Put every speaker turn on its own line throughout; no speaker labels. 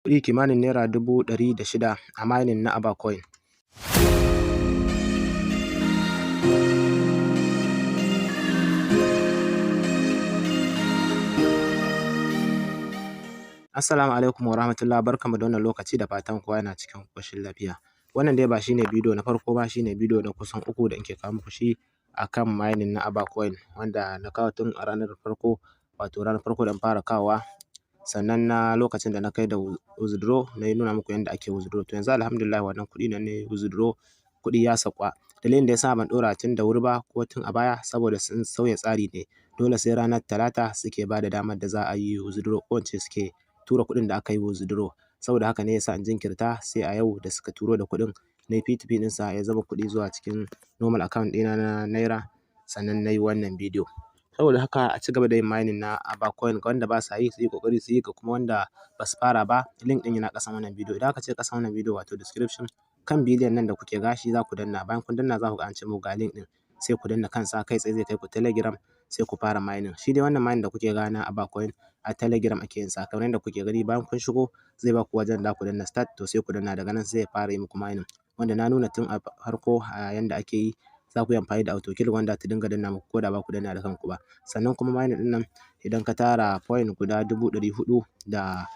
Kuɗi kimanin naira 106,000 a mining na Avacoin. Assalamu alaikum wa rahmatullah, barkanmu da wannan lokaci, da fatan kowa yana cikin ƙoshin lafiya. Wannan dai ba shi ne bidiyo na farko ba, shi ne bidiyo na kusan uku da in ke kawo muku shi a kan mining na Avacoin, wanda na kawo tun a ranar farko, wato ranar farko da na fara kawowa. Sannan na lokacin da na kai da withdraw, na nuna muku yanda ake withdraw. To yanzu alhamdulillah, wannan kuɗi da na yi withdraw, kuɗi ya sauka. Dalilin da ya sa ban ɗora tun da wuri ba ko tun a baya, saboda sun sauya tsari ne. Dole sai ranar Talata suke ba da damar da za a yi withdraw, ko in ce suke tura kuɗin da aka yi withdraw. Saboda haka ne ya sa in jinkirta sai a yau da suka turo da kuɗin, na yi P2P ɗinsa ya zama kuɗi zuwa cikin normal account ɗina na Naira, sannan na yi wannan bidiyo. Saboda haka a ci gaba da yin mining na Avacoin. Ga wanda ba sa yi, su yi ƙoƙari su yi, ga kuma wanda ba su fara ba, link ɗin yana ƙasan wannan bidiyo. Idan aka ce ƙasan wannan bidiyo, wato description kan bidiyon nan da kuke gashi, za ku danna. Bayan kun danna, za ku ga an ce muku ga link ɗin, sai ku danna kansa, kai tsaye zai kai ku Telegram, sai ku fara mining. Shi dai wannan mining da kuke ga na Avacoin, a Telegram ake yin sa kamar yadda kuke gani. Bayan kun shigo, zai ba ku wajen da ku danna start, to sai ku danna, daga nan sai ya fara yi muku mining. Wanda na nuna tun a farko a yanda ake yi, za ku yi amfani da auto kill wanda ta dinga danna muku ko da ba ku danna da kanku ba. Sannan kuma mining ɗin nan, idan ka tara point guda 400,000 da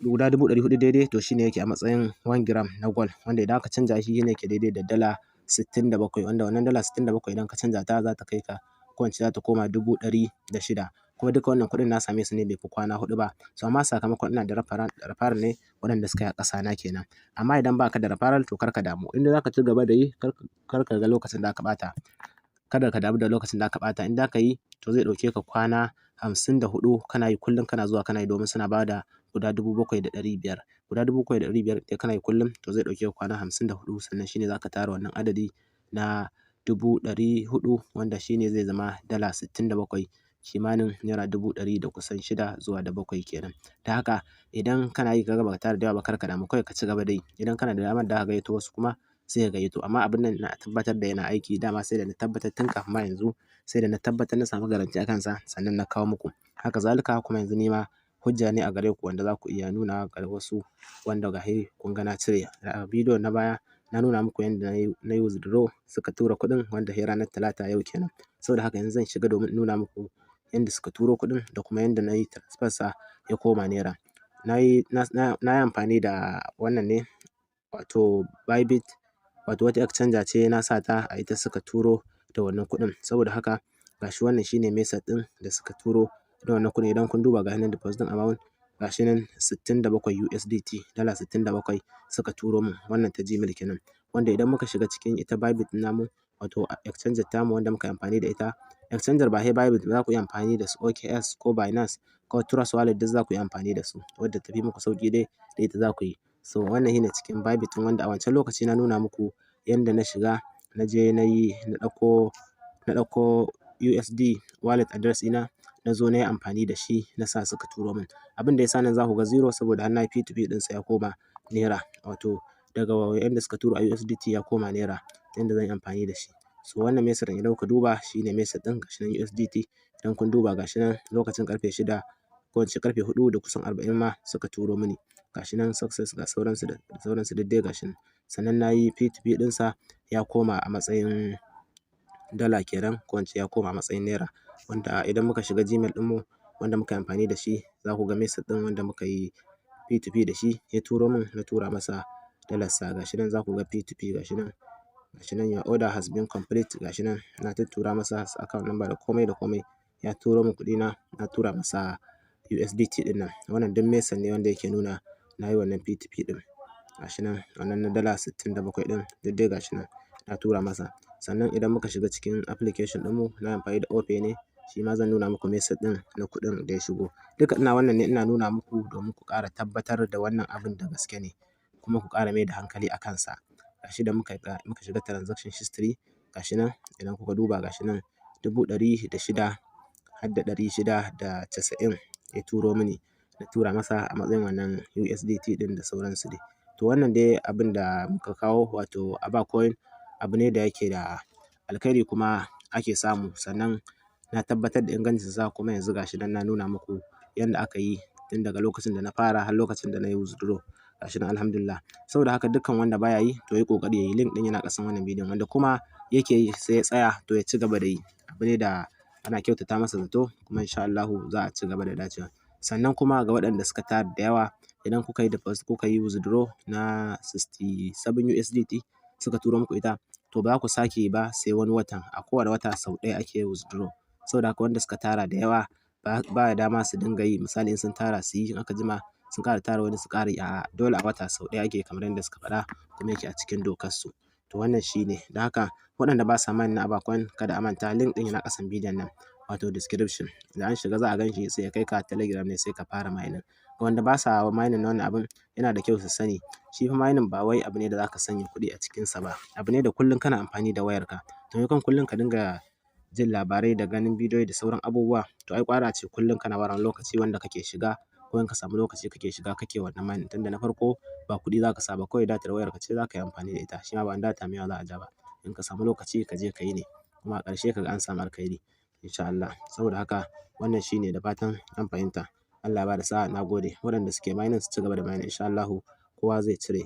guda 400,000 daidai, to shine yake a matsayin 1 gram na gold, wanda idan aka canja shi shine yake daidai da dala 67, wanda wannan dala 67 idan ka canja ta, za ta kai ka, ko in ce za ta koma 106,000. Kuma duka wannan kuɗin na same su ne bai fi kwana 4 ba. So amma sakamakon ina da referral ne, waɗanda suka yi a ƙasa na kenan. Amma idan baka da referral, to kar ka damu. In dai za ka ci gaba da yi, kar ka ga lokacin da aka ɓata. Kada ka damu da lokacin da aka ɓata. In za ka yi, to zai ɗauke ka kwana 54 kana yi kullum, kana zuwa kana yi, domin suna ba da guda 7,500. Guda 7,500 idan kana yi kullum, to zai ɗauke ka kwana 54, sannan shine za ka tara wannan adadi na 400,000, wanda shine zai zama dala 67, kimanin naira dubu ɗari da kusan shida zuwa da bakwai kenan. Da haka idan kana yi ka ga baka tara da yawa ba, kar ka damu, kawai ka ci gaba da yi. Idan kana da damar da zaka gayyato wasu kuma, sai ka gayyato. Amma abun nan na tabbatar da yana aiki, dama sai da na tabbatar tun kafin ma yanzu, sai da na tabbatar na samu garanti a kansa sannan na kawo muku. Haka zalika kuma yanzu ni ma hujja ne a gare ku, wanda za ku iya nuna ga wasu, wanda gashi kun ga na cire. A bidiyon na baya na nuna muku yanda na yi withdraw, suka tura kuɗin, wanda sai ranar Talata, yau kenan. Saboda haka yanzu zan shiga domin in nuna muku yanda suka turo kuɗin da kuma yanda na yi transfer sa ya koma naira. Na yi amfani da wannan ne, wato Bybit, wato wata exchanger ce na sa ta, a ita suka turo da wannan kuɗin. Saboda haka gashi, wannan shine message ɗin da suka turo da wannan kuɗin. Idan kun duba, gashi nan depositing amount, gashi nan 67 USDT, dala 67 suka turo min, wannan ta Gmail kenan. Wanda idan muka shiga cikin ita Bybit namu, wato exchanger tamu wanda muka yi amfani da ita, exchanger ba sai Bybit ba, za ku iya amfani da su OKX ko Binance ko Trust Wallet, duk za ku iya amfani da su. Wadda ta fi muku sauƙi dai, da ita za ku yi. So wannan shine cikin Bybit ɗin, wanda a wancan lokaci na nuna muku yanda na shiga, na je na yi na ɗauko USD wallet address ɗina, na zo na yi amfani da shi, na sa suka turo min. Abin da ya sa nan za ku ga zero, saboda har na yi P2P ɗinsa ya koma naira, wato daga yanda suka turo a USDT ya koma naira, yanda zan yi amfani da shi. So wannan message ɗin, idan kuka duba, shine message ɗin, gashi nan USDT. Idan kun duba, gashi nan lokacin ƙarfe 6, ko in ce ƙarfe 4 da kusan 40 ma suka turo mini. Gashi nan success, ga sauransu da sauransu, duk dai gashi nan. Sannan na yi P2P ɗinsa ya koma a matsayin dala kenan, ko in ce ya koma a matsayin naira. Wanda idan muka shiga Gmail ɗinmu wanda muka yi amfani da shi, za ku ga message ɗin wanda muka yi P2P da shi, ya turo min, na tura masa dalarsa. Gashi nan za ku ga P2P, gashi nan. Gashi nan "Your order has been complete", gashi nan na tuttura masa account number da komai da komai, ya turo min kuɗina, na tura masa USDT ɗin nan. Wannan duk message ne wanda yake nuna na yi wannan P2P ɗin. Gashi nan wannan na dala 67 ɗin, duk dai gashi nan na tura masa. Sannan idan muka shiga cikin application ɗinmu, na yi amfani da Opay ne, shi ma zan nuna muku message ɗin na kuɗin da ya shigo. Duka ina wannan ne ina nuna muku domin ku ƙara tabbatar da wannan abun da gaske ne, kuma ku ƙara mai da hankali a kansa. Gashi da muka shiga transaction history, gashi nan idan kuka duba, gashi nan 106,690 ya turo mini, na tura masa a matsayin wannan USDT ɗin da sauransu dai. To wannan dai abin da muka kawo, wato Avacoin, abu ne da yake da alkhairi kuma ake samu. Sannan na tabbatar da ingancinsa, kuma yanzu gashi nan na nuna muku yanda aka yi. tun daga lokacin da na fara har lokacin da na yi withdraw. Ga shi nan alhamdulillah. Saboda haka dukkan wanda baya yi to ya yi ƙoƙari ya yi. Link ɗin yana ƙasan wannan bidiyon. Wanda kuma yake yi sai ya tsaya to ya ci gaba da yi. Abu ne da ana kyautata masa zato kuma insha Allahu za a ci gaba da dacewa. Sannan kuma ga waɗanda suka tara da yawa, idan kuka yi deposit kuka yi withdraw na 67 USDT suka turo muku ita, to ba za ku sake yi ba sai wani watan. A kowane wata sau ɗaya ake withdraw. Saboda haka wanda suka tara da yawa ba dama su dinga yi. Misali in sun tara su yi, in aka jima sun ƙara tara wani su ƙara yi. A'a, dole a wata sau ɗaya ake kamar yadda suka faɗa kuma yake a cikin dokar su. To wannan shi ne. Don haka waɗanda ba sa mining na Avacoin, kada a manta link ɗin yana ƙasan bidiyon nan, wato description. Da an shiga za a gan shi sai ya kai ka Telegram ne sai ka fara mining. Ga wanda ba sa mining na wannan abun, yana da kyau su sani shi fa mining ba wai abu ne da za ka sanya kuɗi a cikinsa ba. Abu ne da kullum kana amfani da wayarka. To maimakon kullum ka dinga jin labarai da ganin bidiyoyi da sauran abubuwa, to ai ƙwara ace kullum kana ware wani lokaci wanda kake shiga ko in ka samu lokaci kake shiga kake wannan mining. Tunda na farko ba kuɗi za ka sa ba, kawai datar wayarka ce za ka yi amfani da ita. Shi ma ba wani data mai yawa za a ja ba. In ka samu lokaci ka je ka yi ne kuma a ƙarshe ka ga an samu alkhairi insha Allah. Saboda haka wannan shi ne, da fatan an fahimta. Allah ya bada sa'a, na gode. Waɗanda suke mining su ci gaba da mining, insha Allahu kowa zai cire.